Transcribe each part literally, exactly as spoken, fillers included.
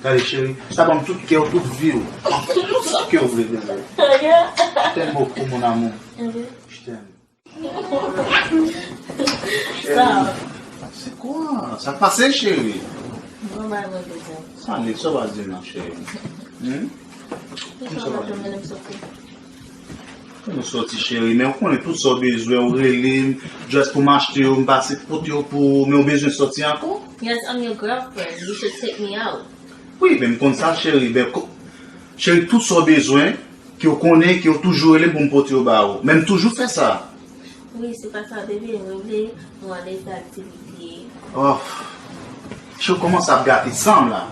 Gade, cheri, sa ban m tout kè w, tout vi w. Tout sa ke w vle de mwen. Je t'aime beaucoup, mon amour. Je t'aime. Sa. Se kwa? Sa k pase, cheri? Bon, ba mwen bezwen. Sa ale, sa w pa di m nan, cheri? Hmm? Ki sa w pa janm mennen m soti? Nou soti, cheri, men ou konnen tout sa w bezwen, ou rele m, just pou m achte yo, m pase pote yo pou ou, men ou bezwen soti ankò? Yes, I'm your girlfriend. You should take me out. Wi, men m konn sa, cheri, men ko-, cheri, tout sa w bezwen, ke w konnen, ke w toujou rele m pou m pote yo ba ou. Men m toujou fè sa. Wi, se pa sa, baby, mwen vle nou ale fè aktivite. Oh, cheri, w kòmanse ap gate san m la.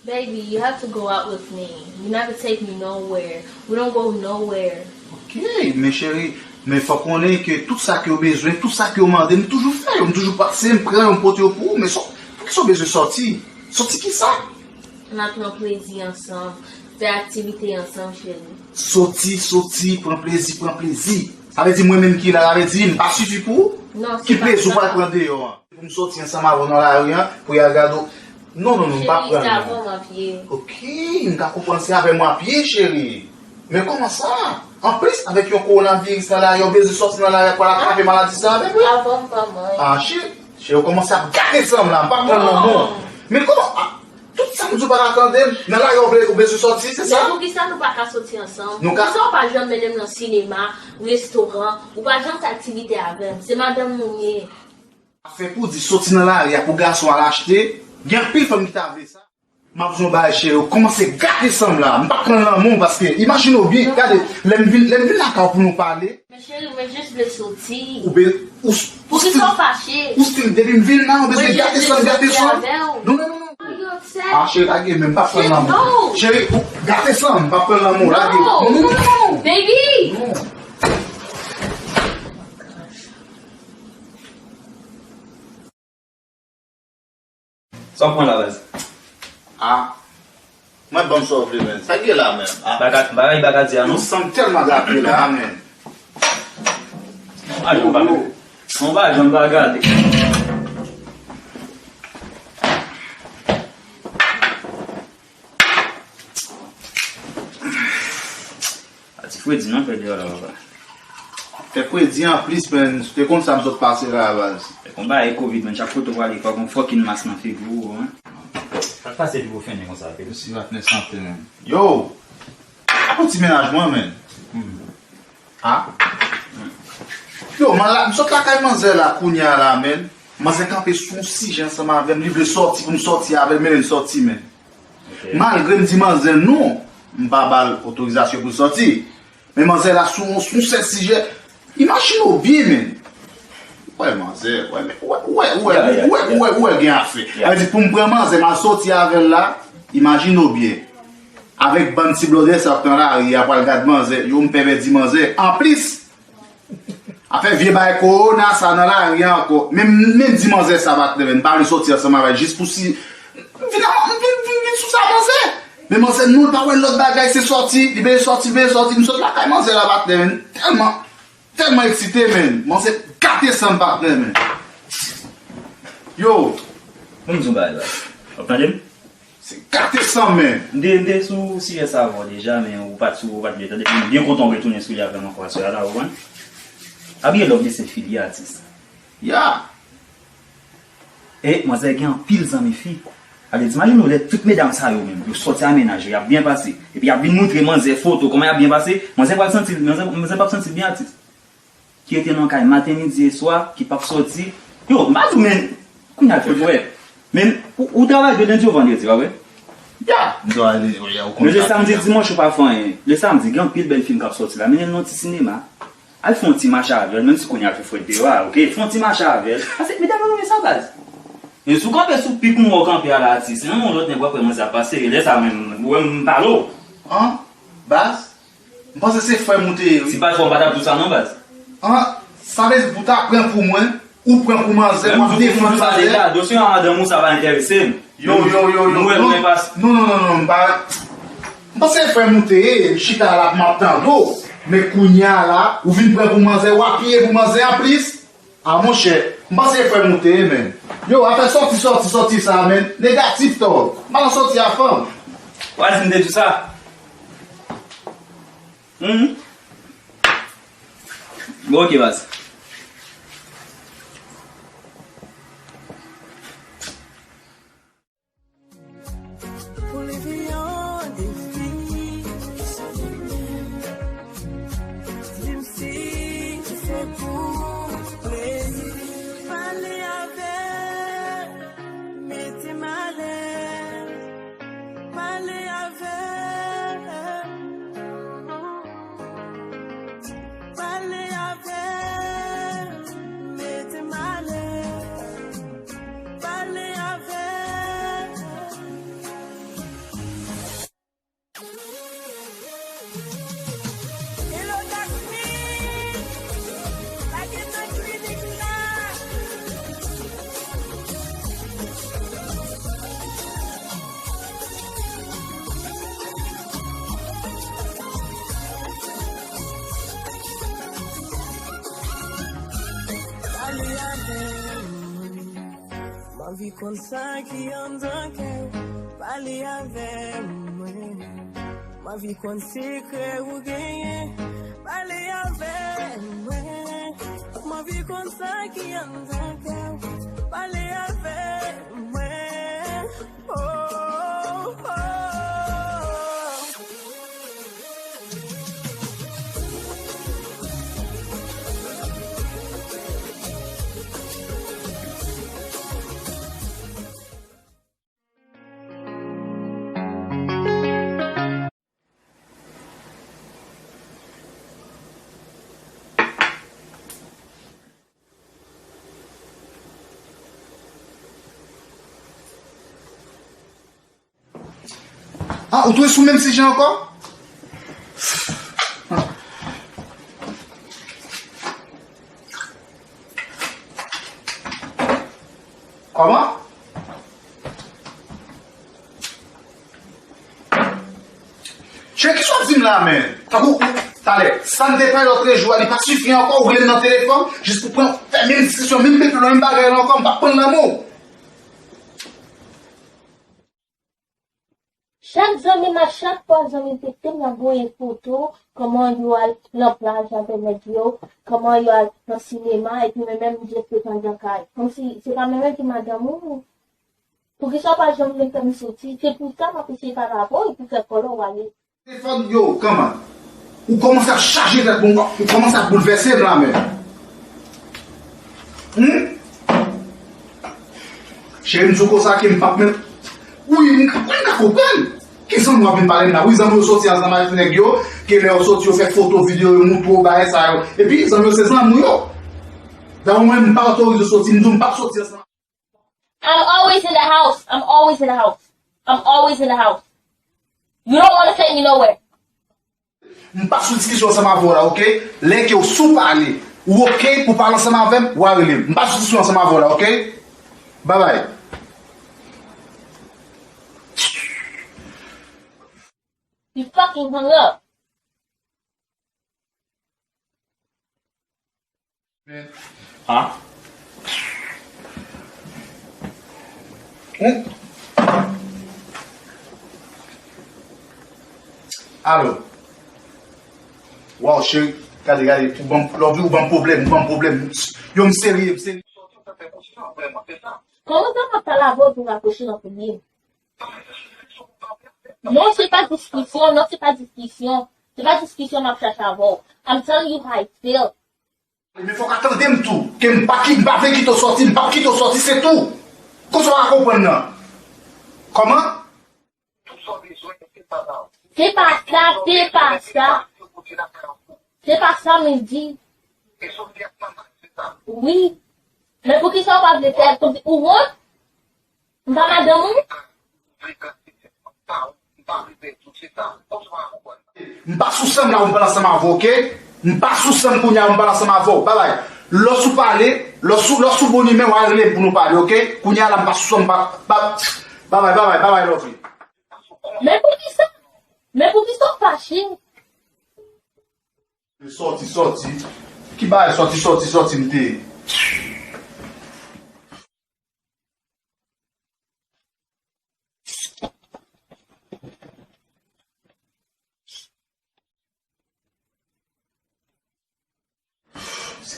Baby, you have to go out with me. You never take me nowhere. We don't go nowhere. Ok, men cheri, men fò konnen ke tout sa ke w bezwen, tout sa ke w mande, m toujou fè yo, m toujou pase, m pran yo, m pote yo pou ou, men sa, poukisa w bezwen soti? Soti kisa? N ap pran plezi ansanm, fè aktivite ansanm, cheri. Soti, soti, pran plezi, pran plezi. Sa vle di mwen menm ki la, sa vle di m pa sifi pou ou? Non, se pa sa. Ki plezi w pral pran deyò an? Pou m soti ansanm avè w nan lari an, pou y al gade w. Non, non, non, m p ap pran l non. Cheri, se avè w m ap ye. Ok, m ka konprann se avè m w ap ye, cheri. Men kòman sa? Anplis, avèk yon kowonaviris nan lari, w bezwen soti nan lari pou al atrape maladi sa avè m, wi. Avè w m pa manyen. Ah, cheri, cheri, w kòmanse ap gate san m la, m p ap pran l non, non. Men kòman? Ah, tout sa m di w pa ka tande m. Nan lari w vle, ou bezwen soti, se sa? Men poukisa nou pa ka soti ansanm? Nou ka. Poukisa w pa janm mennen m nan sinema, restoran, ou pa janm fè aktivite avè m? Se madanm mwen m ye. Afè pou di soti nan lari a pou gason al achte, gen anpil fanm ki ta vle sa. M ap di w yon bagay, cheri, w kòmanse gate san m la. M pa pran l nan men w paske, imajine w byen, gade, lè m vin, lè m vin lakay ou pou nou pale. Men cheri, mwen jis vle soti. Ou be, ou s-, ou Poukisa w fache? Ou still, depi m vin la, ou bezwen gate san m, gate san m. Non, non, non, non. Are you upset? Ah, cheri, lage men, m pa pran l nan men w. Cheri, ou gate san m, m pa pran l nan men w, lage. Non, non, non, non, non. Baby! Non. Sa w pran la, baz? Ah. Mwen ban m sa w vle, men. Sa k gen la, men? Ah. Bagay, bagay, bagay di a, non? Ou sanm tèlman gate la, men. Mwen pa janm pa gade. Mwen pa janm pa gade. A ti fredi, non, fè deyò la, papa. Fè fredi anplis, men, te konn sa m sot pase la, baz. Fè konba e kovid, men, chak kote w ale, fòk yon fucking mas nan figi w, hein. Sa k pase epi w fennen konsa, Pedro? Si va fè sante, men. Yo! Apa ti mennaj mwen, men? Hmm. Ah? Yo, man, la, m sot lakay manzè la, kounya la, men. Manzè kanpe sou yon sijè ansanm avè m, li vle sòti pou m sòti avè l, mennen l sòti, men. Ok. Malgre m di manzè non, m pa ba l otorizasyon pou l sòti. Men manzè la sou, sou sèl sijè. Imajine w byen, men. Wè, manzè, wè, men, wè, wè, wè, wè, wè, wè, gen afè. Sa vle di, pou m pran manzè, m al sòti avè l la, imajine w byen. Avèk bann ti blòdè sa k nan lari a pral gad manzè, yo, m pè pèdi manzè. Anplis, afè vye bagay kowona sa nan lari a ankò. Men m, men m di manzè sa, patnè, men m pa vle sòti ansanm avè l jis pou si m vin, m vin, vin, vin sou sa manzè. Men manzè non, l pa wè lòt bagay, se sòti, li bezwen sòti, li bezwen sòti. M sot lakay manzè la, patnè, men tèlman, tèlman eksite, men. Manzè gate san m, patnè, men. Yo. Ban m di w yon bagay la. W ap tande m? Se gate san m, men. M te, m te sou sijè sa avè w deja, men ou pa t sou, ou pa t vle tande. M byen kontan w retounen sou li avè m ankò aswè a la, ou konprann? Abiyè lòv li se fi li atis. Ya. E manzè gen anpil zanmi fi. Sa vle di, imajine w lè tout medam sa yo menm, yo sòti a mennaj yo, y ap byen pase. Epi y ap vin moutre manzè foto, kòman y ap byen pase. Manzè pral santi l, manzè, manzè p ap santi l byen atis. Ki rete nan kay maten, midi e swa, ki p ap sòti. Yo, m pa di w, men, kounya l fè frè. Men, ou, ou travay de lendi o vandredi, pa vre? Ya, m travay lendi, ya, ou konn sa. Men se samdi, dimanch ou pa fè anyen. Le samdi, gen anpil bèl fim k ap sòti la. Mennen l nan ti sinema. Al fè yon ti mache avè l, menm si kounya l fè frèt deyò a, oke? Fè yon ti mache avè l. Paske medam yo renmen sa, baz. Men si w kanpe sou pik mwen w kanpe a la, atis, se yon lòt nèg w ap wè manzè ap pase, e lè sa menm, ou wè m pale w. An, baz, m panse se frè m ou te ye, wi. Si pa t frè w, m pa t ap di w sa non, baz. An, sa vle di pou w ta pran pou mwen, ou pran pou manzè, w ap defann manzè. Dosye a madanm ou sa pa enterese m. Yo, yo, yo, yo. Nou wè, nou wè pas. Non, non, non, non, m pa. M panse frè m ou te ye, m chita la, m ap tande w. Men kounya la, ou vin pran pou manzè, w apiye pou manzè anplis. A monchè, m panse frè m ou te ye, men. Yo, afè sòti, sòti, sòti sa, men. Negatif, tò. M pa nan sòti a fanm. Ou a di m te di w sa? Hmm. Bon, ok, baz. Pou li vin yon defi, sa li menm. Di m si se pou plezi. Pale avè m, mete m alèz. Pale avè m. Pale avè m, mete m alèz. Pale avè m. Hello, Jasmine. Pa gen nan klinik la. Pale avè mwen. M anvi konn sa ki anndan kè w. Pale avè mwen. M anvi konn sekrè ou genyen. Pale avè mwen. M anvi konn sa ki anndan kè w. Pale avè mwen. Oh, oh, oh. Ah, ou tou sou menm sijè ankò? Kòman? Cheri, kisa w ap di m la, men? Tankou, ou, talè, sa n te fè lòtrejou a, li pa sifi ankò, ou rele m nan telefòn, jis pou pran, fè menm diskisyon, menm, menm, menm bagay la ankò, m p ap pran lanmou. Chak zanmi m, a chak fwa zanmi m te kite m, l ap voye foto, kòman yo al nan plaj avè nèg yo, kòman yo al nan sinema, epi mwen menm, m jis ret anndan kay. Kòmsi se pa mwen menm ki madanm ou. Poukisa w pa janm vle fè m soti? Se pou sa m ap eseye pale avè w, epi fè kòlè w ale. Telefòn yo, kòman? Ou kòmanse ap chaje tèt mwen, ou kòmanse ap boulvèse m la menm. Hmm? Cheri, m di w konsa ke m p ap menm. Wi, m ka, m ka konprann. Ki zanmi w ap vin pale m la? Wi, zanmi w soti ansanm ak nèg yo, ke lè yo soti, yo fè foto, videyo, yo moutre w bagay sa yo. Epi, zanmi w se zanmi w yo. Dayè, mwen, m pa otorize w soti, m di w m p ap soti ansanm. I'm always in the house. I'm always in the house. I'm always in the house. You don't want to take me nowhere. M pa sou diskisyon ansanm avè w la, oke? Lè ke w sou pale, ou oke pou pale ansanm avè m, w a rele m. M pa sou diskisyon ansanm avè w la, oke? Bye bye. You fucking hung up. Ah. Hmm. Alo. Waw, cheri. Gade, gade. Ou ban m, love, ou ban m pwoblèm, ou ban m pwoblèm. Yo, m serye, m serye. Kòman sa m ap pale avè w pou raproche nan premye? Non, se pa diskisyon, non, se pa diskisyon. Se pa diskisyon m ap chache avè w. I'm telling you how I feel. Men fòk a tande m tou, ke m pa ki, m pa vle kite w sòti, m p ap kite w sòti, se tou. Konsa w a konprann nan. Kòman? Se pa sa, se pa sa. Se pa sa m di. Wi. Men poukisa w pa vle fè l kòmsi ou wont? M pa madanm ou? M pa sou san m la pou m pale ansanm avè w, oke? M pa sou san m kounye a pou m pale ansanm avè w. Babay. Lòs ou pale, lòs ou, lòs ou bon imè, w a rele m pou nou pale, oke? Kounye a la, m pa sou san m pa, pa, babay, babay, babay, love. Men poukisa? Men poukisa w fache? Sòti, sòti. Ki bagay sòti, sòti, sòti m te ye?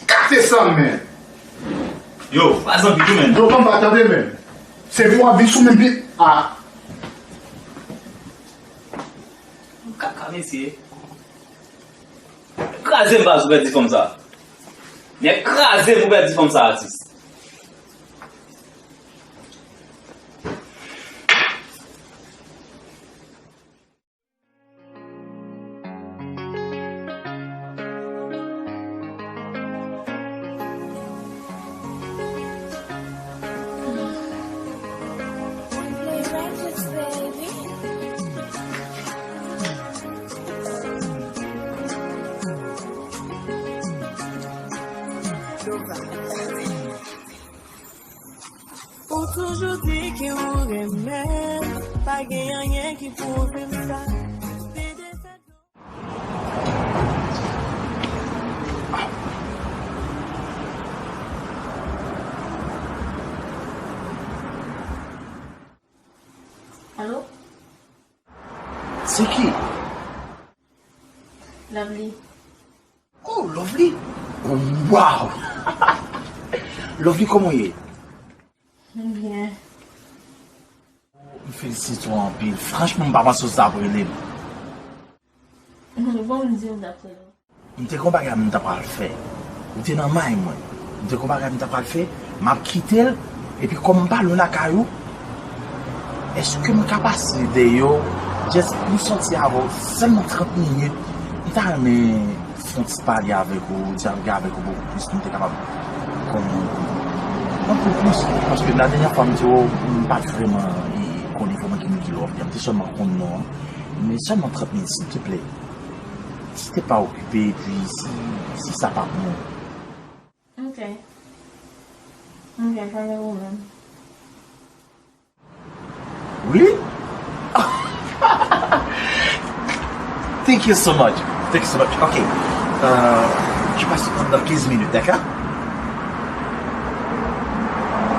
Kate sa, men. Yo, pa zanmi tou, men. Yo, ban m pa tande, men. Se pou w ap vin sou menm pi. Ah. Kaka, mesye. Kraze m baz ou pèdi fanm sa. Nèg kraze m ou pèdi fanm sa, atis. Ou toujou di ke ou renmen m, pa gen anyen ki pwouve m sa. Te defèt. Alo? Se ki? Lovely. Oh, Lovely! Wow! Lovely, kòman w ye? M byen. M felisite w anpil. Franchman, m pa panse w t ap rele m. Bon, m di w m t ap rele w. M te gen yon bagay m ta pral fè. Ou te nan may mwen. M te gen yon bagay m ta pral fè. M ap kite l. Epi kòm m pa lwen lakay ou, èske m ka pase deyò? Just m sòti avè w sèlman trant minit. M ta renmen fè yon ti pale avèk ou, dyaloge avèk ou bokou plis pou m te kapab konnen w anpil plis. Paske la dènyè fwa m di w, m pa t vrèman, e, konnen vrèman ki moun ki Lovely. M te sèlman konn non an. Men sèlman trant minit, silteplè. Si te pa okipe, epi si, si sa pa pou mwen. Ok. Ok, pa gen pwoblèm. Really? Thank you so much. Thank you so much. Ok. Euh, je passe dans quinze minutes, d'accord?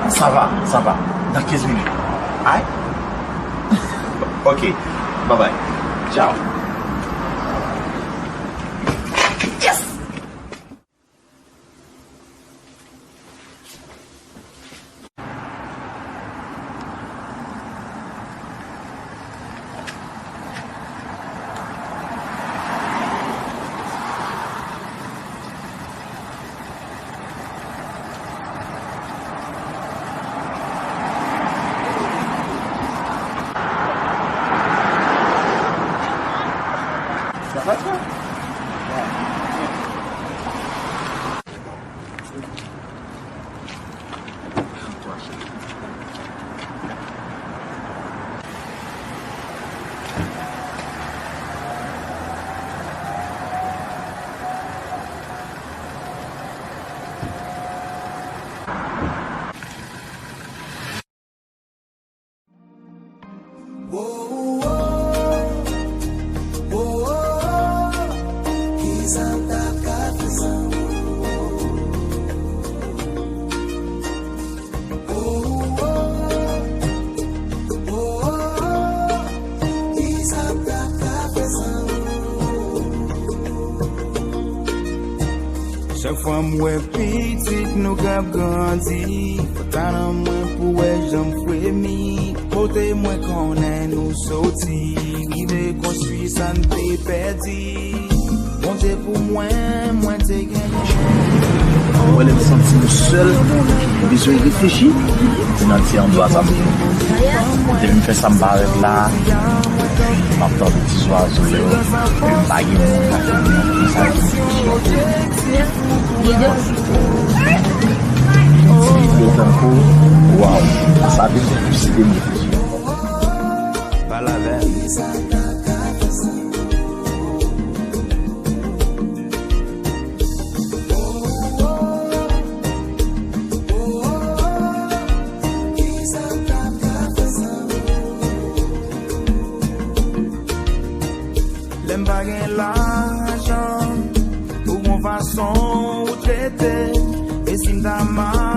Ça va, ça va. Dans quinze minutes. Aïe? Ok. Bye bye. Ciao. Yes! Chak fwa m wè pitit nou k ap grandi, fò talan mwen pou wè jan m fremi. Kote mwen konnen nou soti, rive konstwi sa n te pèdi. Bondye pou mwen, mwen te genyen. Mwen lè m santi m sèl, m bezwen reflechi, m nan ti andwa sa m te. Depi m fè sa m parèt la, m ap tande ti zwazo yo, ke m pa gen moun k ap fè m sa ki m sou. Yo tankou, waw, sa vin pouse m reflechi. Pale avè m. Lè m pa gen lajan, ou gon fason ou trete, e Si m ta